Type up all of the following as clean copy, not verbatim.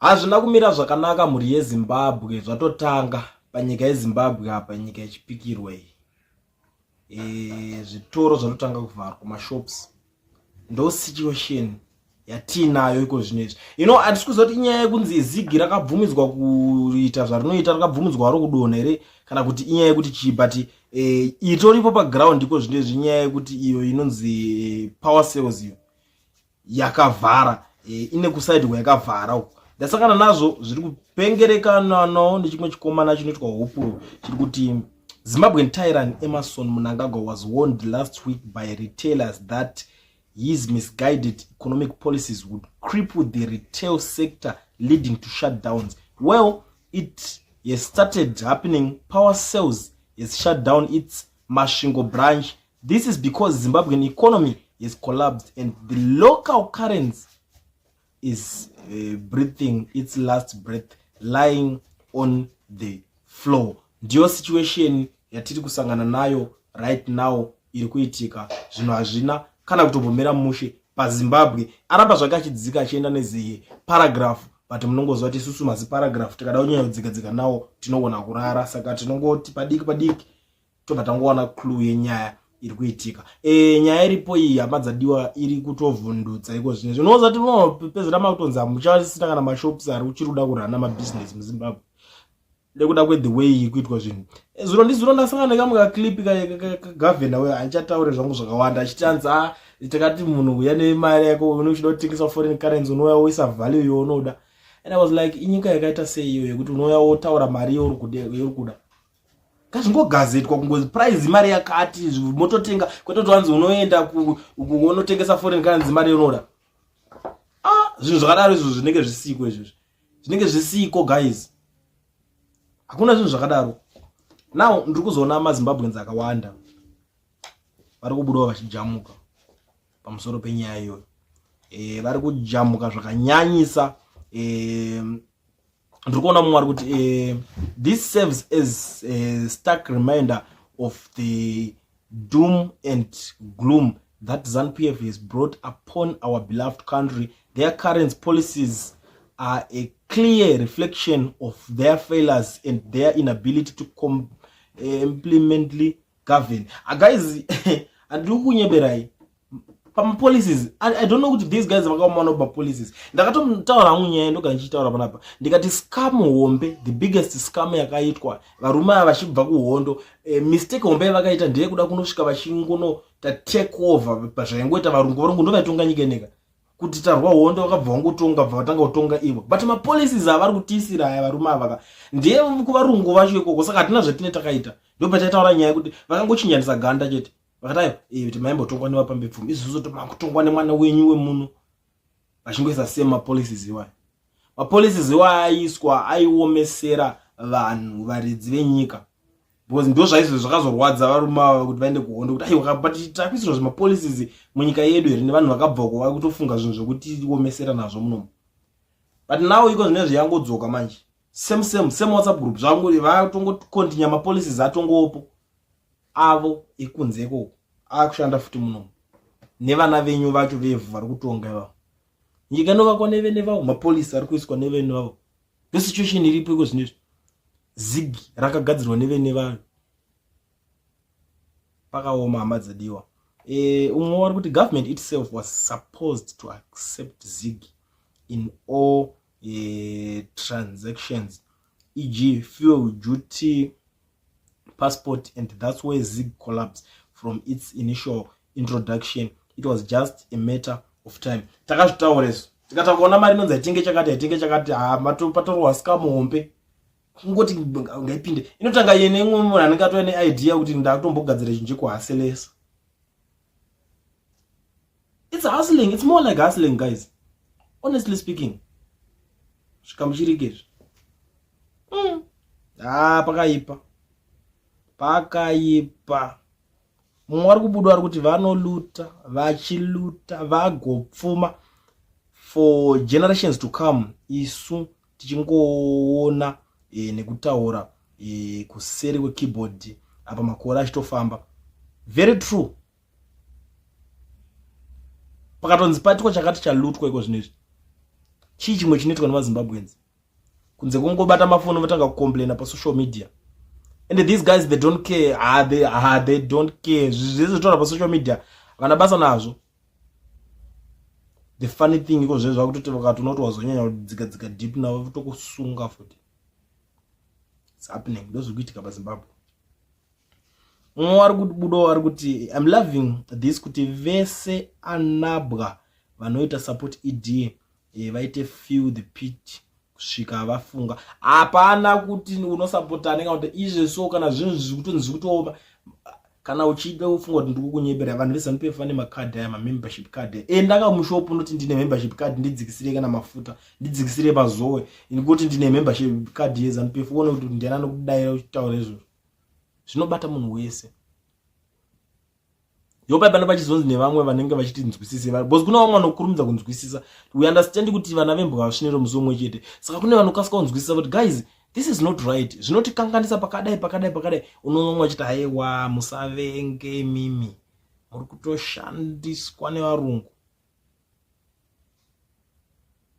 Hazvina kumira zvakanaka mhuri yeZimbabwe, zvatotanga panyika yeZimbabwe apa, nyika yechipikirwa iyi. Zvitoro zvatotanga kuvharwa, mashops. Ndo situation yatiinayo iko zvino izvi. Handisi kuziva kuti inyaya yekunzi zigi rakabvumidzwa kuita zvarinoita, rakabvumidzwa waro kudonha here, kana kuti inyaya yekuti chii, but itoripo paground iko zvino izvi inyaya yekuti iyo inonzi Power Sales iyo yakavhara, ine kuside kwayakavhara uko. Ndasangana nazvo zviri kupengerekana nawo nechimwe chikomana chinoitwa Hopuro, chiri kuti Zimbabwean tyrant Emmerson Mnangagwa was warned last week by retailers that his misguided economic policies would cripple the retail sector, leading to shutdowns. Well, it has started happening. Power Sales has shut down its Masvingo branch. This is because Zimbabwean economy has collapsed and the local currency is breathing its last breath, lying on the floor. Ndiyo situation yatiri kusangana nayo right now iri kuitika. Zvinhu hazvina kana kutombomira mushe paZimbabwe. Aramba zvake achidzika achienda neziye paragraph, but munongoziva kuti isusu maziparagraph tikada kunyanya kudzikadzika nawo tinogona kurara, saka tinongoti padiki padiki tobva tangowana clue yenyaya iri kuitika. Nyaya iripo iyi, hama dzadiwa, iri kutovhundutsa iko zvino. Zvinoza kuti unopedzera makutonzi hamuchasina kana mashops ari uchiri kuda kurana mabhizinesi muZimbabwe nekuda kwethe way iri kuitwa zvinhu. Zuro ndizuro ndasangana nekamwe kaclip kagavhena uyo, handichataure zvangu zvakawanda, achitanzi a takati munhu uya nemari yako unochida kutengesa foreign currency, unouya woisa value yaunoda. And I was like, inyika yakaita sei iyo yekuti unouya wotaura mari yauri kuda? Ngazvingogazetwa kungozi price mari yakati, mototenga, kwete kuti wanzi unoenda unotengesa foreign currency mari yaunoda. Ah, zvinhu zvakadaro izvo zvinenge zvisiko, izvozvi zvinenge zvisiko, guys. Hakuna zvinhu zvakadaro. Now ndiri kuzoona maZimbabweans akawanda vari kubudawo vachijamuka pamusoro penyaya iyoyo. Vari kujamuka zvakanyanyisa. Ndiri kuona mumwe ari kuti this serves as a stark reminder of the doom and gloom that ZANU-PF has brought upon our beloved country. Their current policies are a clear reflection of their failures and their inability to implemently govern. Guys, handiri kunyeberai pamapolicies. I don't know kuti these guys vakaomana mapolicies. Ndakatotaura hangu nyaya, ndoga ndichitaura panapa, ndikati scam hombe, the biggest scam yakaitwa varume ava vachibva kuhondo, mistake hombe yavakaita ndeyekuda kunosvika vachingonota take over pazvaingoita varungu. Varungu ndo vaitonga nyika ineka. Kuti tarwa hondo, vakabva vangotonga, bva vatanga kutonga ivo, but mapolicies avari kutiisira aya varume ava ndeye kuvarungu vacho ikoko, saka hatina zvatine takaita. Ndo pataitaura nyaya yekuti vakangochinjanisa ganda chete, vakati aiwa, kuti maimbotongwa nevapambe pfumi, isusu tomakutongwa nemwana wenyu wemuno, vachingoisa same mapolicies iwayo. Mapolicies iwayo aiswa aiomesera vanhu varidzi venyika, because ndo zvaizvo zvakazorwadza varume ava kuti vaende kuhondo, kuti aiwa, but takuisirwa zvemapolicies munyika yedu here nevanhu vakabva uko vakutofunga zvinhu zvekutiomesera nazvo munomu? But now iko zvinezvi yangodzoka manje, same same same WhatsApp group zvangu, vatongokontinya mapolicies atongopo avo ekunze ikoko, akushanda futi munomu nevana venyu vacho vevhu vari kutonga ivavo. Nyika inovakwa nevene vavo, mapolisi ari kuiswa nevene vavo. Ndo situation iripo iko zvinezvi. Zig rakagadzirwa nevene vayo. Pakaoma, hama dzadiwa. Umwe wari kuti government itself was supposed to accept ZiG in all transactions, e.g. fuel duty, passport, and that's where ZiG collapsed from its initial introduction. It was just a matter of time. Takazvitaura izvo, tikataura kuona mari inonzi haitenge chakati, haitenge chakati. Patorwa scam hombe, kungoti ngaipinde, inotanga iye neimwe munhu anenge atova neidea kuti ndakutombogadzira chinhu chekuhaselesa. It's hustling, it's more like hustling, guys, honestly speaking. Svika muchirike izvi. Ah, pakaipa, pakaipa. Mumwe vari kubuda vari kuti vanoluta, vachiluta vagopfuma for generations to come, isu tichingoona nekutaura kuseri kwekeyboard apa makore achitofamba. Very true. Pakatonzi paitwa chakati, chalutwa iko zvinezvi. Chii chimwe chinoitwa nemaZimbabweans kunze kungobata mafoni votanga kucomplaina pasocial media? And these guys, they don't care. Ah, they don't care. Zvese zvitaura pasocial media havana basa nazvo. The funny thing, iko zvezvo vakutoti vakati unoti wazonyanya kudzika dzika deep navo, votokusunga futi. It's happening, ndozviri kuitika paZimbabwe. Mumwe ari kubudawo ari kuti, "I'm loving this, kuti vese anabwa vanoita support ED vaite feel the pit kusvika vafunga." Hapana kuti unosapota kana kuti izveso kana zvinhu zviri kutonzi zviri kutooma. Kana uchida kufunga kuti ndiri kukunyebera, vanhu veZANU PF vane makadhi aya, mamembership card. Enda kamushopu, unoti, "Ndine membership card, ndidzikisire kana mafuta, ndidzikisire pazowe, ndikuti ndine membership card yeZANU PF." Uone kuti ndiani anokudayira uchitaura izvozvo. Zvinobata munhu wese. Yopai pane pachizonzi nevamwe vanenge vachiti nzwisise, because kune vamwe vanokurumidza kunzwisisa. We understand kuti vana vembwa vasviniro musi umwe chete, saka kune vanokasika kunzwisisa kuti, "Guys, this is not right, zvinotikanganisa pakadai, pakadai, pakadai." Unoona vamwe vachiti, "Aiwa, musavenge, mimi muri kutoshandiswa nevarungu."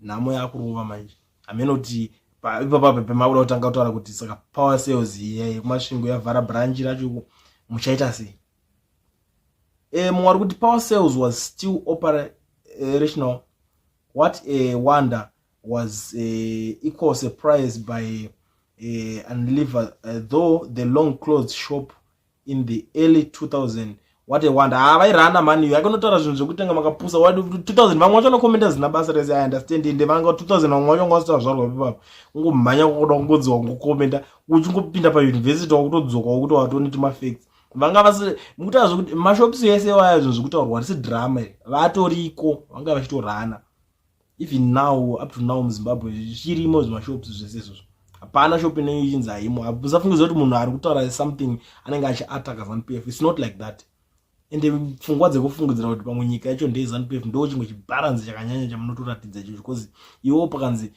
Nhamo yakurova manje. Hamene kuti ipapa pemakuda kutanga kutaura kuti saka Power Sales yekuMasvingo yavhara branch racho, muchaita sei? Mumwe ari kuti, "Power Sales was still operational. What a wonder. Was equal surprise by Unilever, though the long closed shop in the early 2000. What a wonder." Ha, vairana mani. Yakanotaura zvinhu zvekutenga makapusa 2000. Vamwe vacho vanokomenda zina basa rese. I understand. Ende vanga 2000, vamwe vacho vanga vasati vazvarwa ipapo. Kungomhanya kwakuda kungodziwa, kungokomenda uchingopinda payunivhesiti, wakutodzoka wakuti watoneti mafacts. Vanga vasi mukutaura zvekuti mashops ese waya, zvinhu zvekutaurwa risi drama iri, vatoriko, vanga vachitorana. Even now, up to now, muZimbabwe zvichirimo zvimashops zvese izvozvo. Hapana shop inenge ichinzi haimo. Usafungidzira kuti munhu ari kutaura something anenge achiataka ZANU PF. It's not like that. Ende pfungwa dzekufungidzira kuti pamwe nyika yacho ndeyeZANU PF ndo chimwe chibharanzi chakanyanya chamunotoratidza ichocho, because iwo pakanzi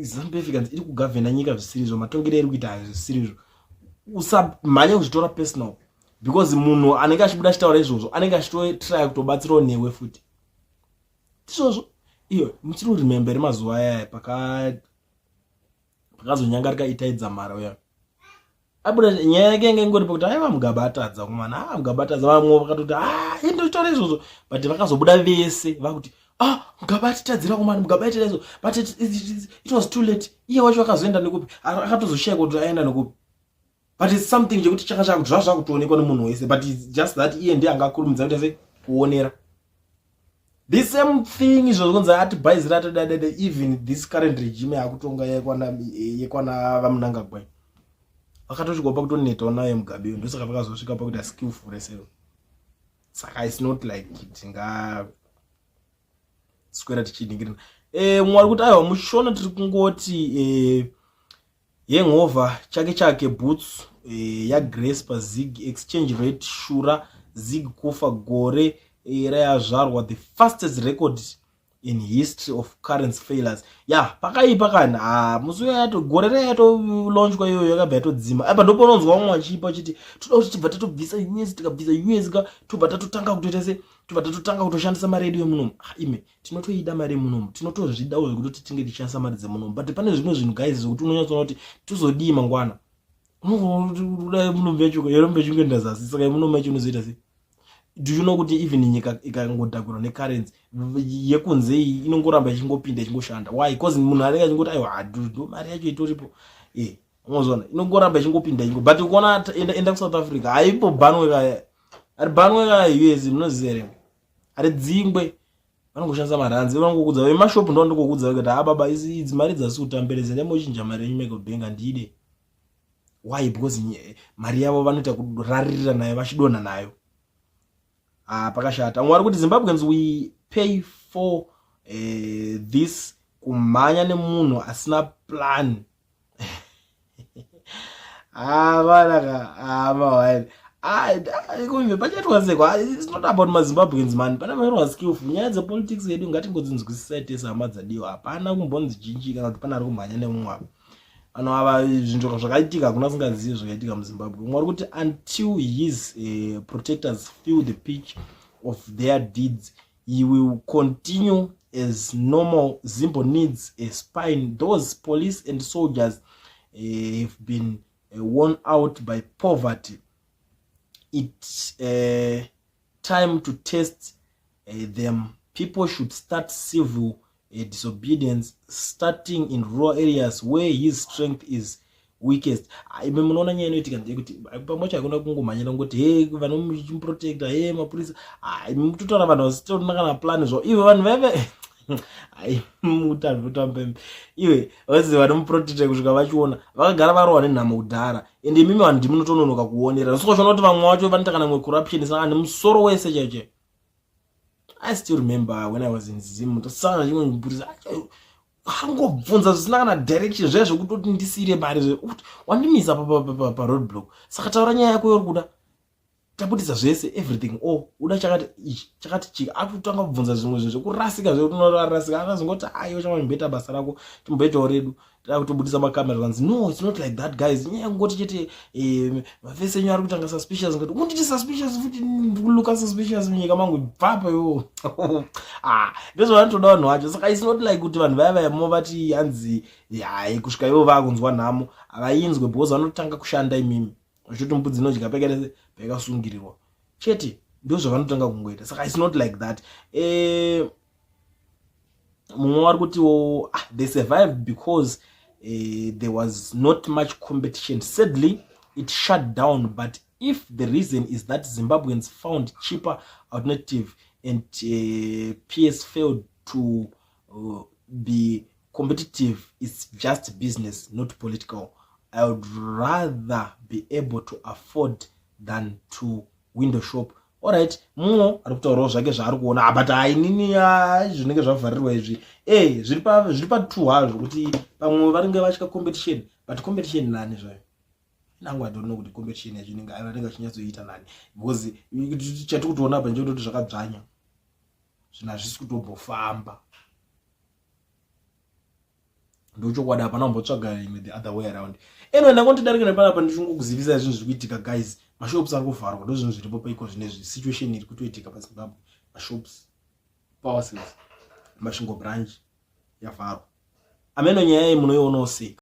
ZANU PF ikanzi iri kugavhena nyika zvisirizvo, matongero iri kuita zvisirizvo, usamhanye kuzvitora personal, because munhu anenge achibuda achitaura izvozvo anenge achitotraya kutobatsirawo newe futi. Izvozvo iyo muchiri kuremember mazuva ayaya pakazonyangarika Itai Dzamara uya, abuda nyaya yake yange ingori pakuti, "Aiwa, Mugabe atadza kumana, a Mugabe atadza." Vamwe vakatoti, "A, indotaura izvozvo," but vakazobuda vese vakuti, "Ah, Mugabe atitadzira kumana, Mugabe aitira izvo," but it was too late. Iye wacho akazoenda nekupi? Akatozoshayika kuti aenda nekupi. But it's something chekuti chaka chakuti zvava zvakutoonekwa nemunhu wese, but it's just that iye ndiye angakurumidza kuita sei kuonera. The same thing izvozvo kunzi atibhaizira, atodadada. Even this current regime yakutonga yekwana vaMnangagwa, vakatosvikawo pakutonetawo naye Mugabe, ndosaka vakazosvika pakuita skillful resero. Saka it's not like tingaswera tichidingirina. Mumwe ari kuti, "Aiwa, mushona tiri kungoti hangover chake chake boots yaGrace paZig exchange rate shura Zig kufa gore rayazvarwa, the fastest record in history of currency failures." Ya, pakaipa kani. Ha, musi uyo yato gore rayatolaunchwa iyoyo yakabva yatodzima. Apa ndopaunonzwa vamwe vachipa vachiti, "Toda kuti tibva tatobvisa US, tikabvisa US ka, tobva tatotanga kutoita se tobva tatotanga kutoshandisa mari yedu yemunomu." Ah, ime tinotoida mari yemunomu, tinotozvidawo zvekutoti tinge tichishandisa mari dzemunomu, but pane zvimwe zvinhu, guys, zvekuti unonyatsoona kuti tozodii mangwana. Unoda munomu yacho, yerombe chingoenda zasi, saka yemunomu yacho inozoita sei? Do you know kuti even nyika ikangodhagurwa necurrency yekunze iyi, inongoramba ichingopinda, ichingoshanda? Why? Because munhu anenge achingoti, "Aiwa, ndo mari yacho itoripo." Unozona inongoramba ichingopinda ingo. But ukuona, enda kuSouth Africa, haimbobhanwe ka, haribhanwe ka US. Munoziva here? Haridzingwe. Vanongoshandisa maranzi. Vanongokudza vemashopu, ndo ndongokudza kuti, "Ha baba, idzi mari dzasi kutamberedza, ndemochinja mari yenyu mega kubhenga handide." Why? Because mari yavo vanoita kuraririra nayo, vachidonha nayo. Ah, pakashata. Mwari kuti, "Zimbabweans, we pay for this kumhanya nemunhu asina plan." Ah, vanaka mawani kumbe pachaitwa sekwa. It's not about maZimbabweans, man. Pane vairwa skillful. Nyaya dzepolitics yedu ngatingodzinzwisisai tese, hama dzadiwa. Hapana kumbonzi chinchi kana kuti pane ari kumhanya nemumwe avo. Vanhu ava, zvinhu zvakaitika, hakuna singazivi zvakaitika muZimbabwe. Mwari kuti, "Until his protectors feel the pitch of their deeds, he will continue as normal. Zimbo needs a spine. Those police and soldiers have been worn out by poverty. It's time to test them. People should start civil disobedience, starting in rural areas where his strength is weakest. Ime munoona nyaya inoitika ndeyekuti pamwe chacho hakuna kungomhanyira kungoti he vanomuprotecta, he mapurisa. Mutotaura vanhu vasitorina kana plan zvavo ivo vanhu vaive ai mutamba iwe vazi vanomuprotecta kusvika vachiona vakagara varohwa nenhamo kudhara. Ende imimi vanhu ndimunotononoka kuonera. Saka uchiona kuti vamwe vacho vanoita kana mwe corruption saka nemusoro wese chaicho chaicho. I still remember when I was in Zim, tosangana chimwe mupurisa angobvunza zvisina kana direction, zviya zvekutoti ndisiyire mari zve wandimisa paroad block. Saka taura nyaya yako yori kuda, tabudisa zvese, everything. O oh, uda chakati ichi, chakati chiki. Akutanga kubvunza zvimwe zvinhu zvekurasika, zvekutorasika. Akazongoti, "Aiwa, chamamboita basa rako, timboitawo redu." Tada kutobudisa makamera, kanzi, "No, it's not like that, guys. Nyaya yekungoti chete mafesi enyu ari kutanga suspicious." Ngati unditi suspicious futi, ndikulooka suspicious munyika mangu? Bvapo iwo. Ah, ndozvavanotoda vanhu vacho. Saka it's not like kuti vanhu vaya vaya movati hanzi hai kusvika ivo vakunzwa nhamo havainzwe, because vanotanga kushanda imimi vachiti mbudzi inodya pekaita payakasungirirwa chete. Ndo zvavanotanga kungoita. Saka it's not like that. Mumwe vari kutiwo, ah, they survived because there was not much competition. Sadly, it shut down, but if the reason is that Zimbabweans found cheaper alternative and PS failed to be competitive, it's just business, not political. I would rather be able to afford than to window shop. Alright, mumwe ari kutaurawo zvake zvaari kuona. Ah, but hainini zvinenge zvavharirwa izvi e zviri pa2 hazvo kuti pamwe vanenge vatya competition, but competition nani zvayo nangu? I don't know kuti competition yacho inenge vanenge vachinyatsoita nani, because chatiri kutoona apa ndechekutoti zvakadzvanya, zvinhu hazvisi kutombofamba. Ndochokwadi, hapana kumbotsvaga imwe the other way around. Anyway, ndangondidarika nepanapa ndichingokuzivisa zvinhu zviri kuitika, guys. Mashops ari kuvharwa, ndo zvinhu zviripo paiko zvinezvi. Situation iri kutoitika paZimbabwe, mashops, Power Sales Masvingo branch yavharwa. Ameno nyaya iyi munoionawo sei?